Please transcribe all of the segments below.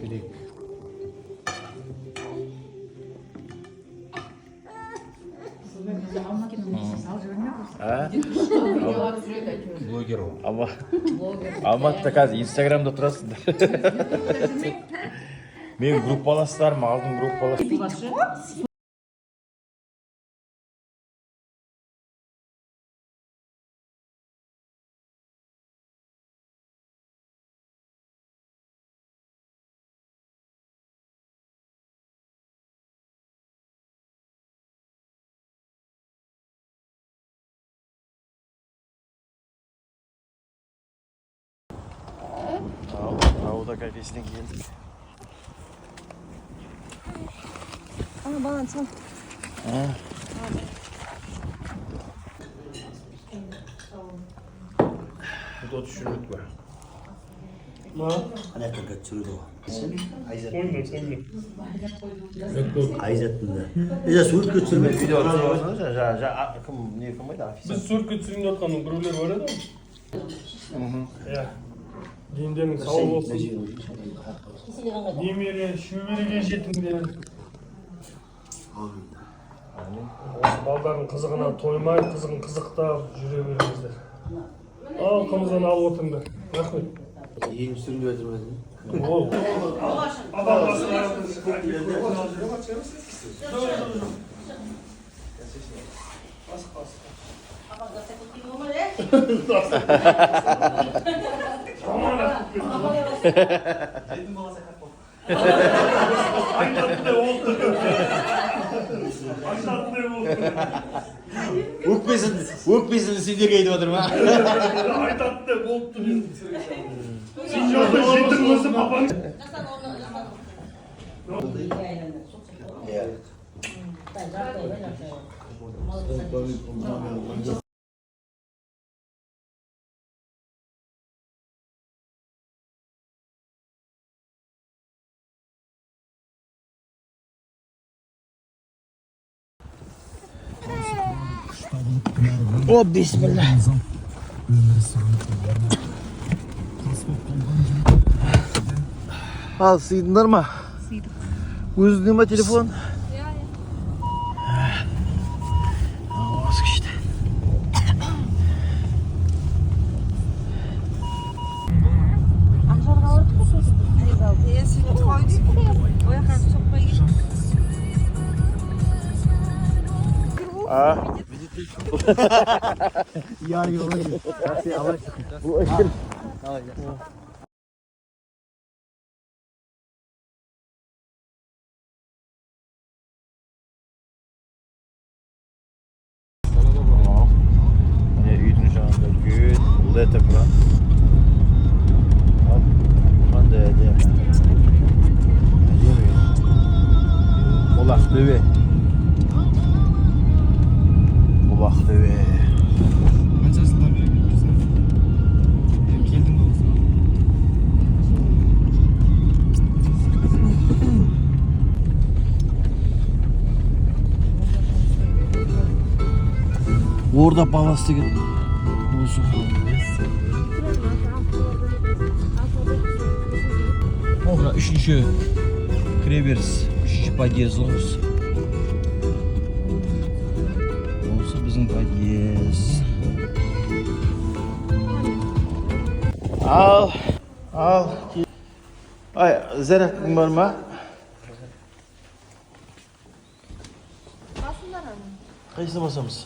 Тілек. А? Блогер ол. Алматыда қазір инстаграмда тұрасыңдар. Менің группаластарым, алдың группалас. Ал, Ауда кафесіне келдік. Ана баланы сал. Bu da düşürlük var. Ана жаққа түсіреді ғой. Айзат. Айзаттың да. Е, суретке түсірме. Видео түсіріп кім не кім еді? Біз Официант. суретке түсірейін деп жатқан біреулер бар еді ғой. Иә. Дендерің сау болсын. Немере, шөбереге жетіңдер. Осы балдардың қызығына тоймай, қызығын қызықтап жүре беріңіздер. Ал қымыздан алып отырыңдар. Рахмет. Ең түсірейін деп жатыр ма? Ол. Айтатындай болды. Айтатындай болды. Өкпесін, өкпесін сендерге айтып отыр ма? Айтатындай болып тұр. Сен жолда жетің өзі папаң. Иә. О, бисмилля. Ал, сыйдыңдар ма? Сыйдық. Өзіңде ма телефон? Иә, иә. Ауасы күшті. Ақжарға бардық қой сосын. Е, сен қойдың. Ол жаққа соқпай кет. А? Яр yoluna git. Міне үйдің жанында үлкен лед экран. Ал, қандай әдемі. Әдемі үй. Бұлақтөбе. Бұлақтөбе. Қанша жылдан бері келіп тұрсың? Келдің ба осы? Орда Палас деген осы. Мына үшінші кіреберіс, үшінші подъезд осы. Осы біздің подъезд. Ал, ал. Ай, зарядкаң бар ма? Басыңдар аны. Қайсысына басамыз?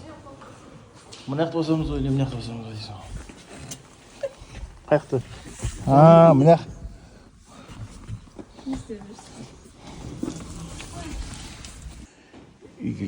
Мына жақта басамыз ғой, или мына жақта басамыз ғой дейсің ғой. Қай жақта? А, мына жақ. Не істеп жүрсің? Үйге.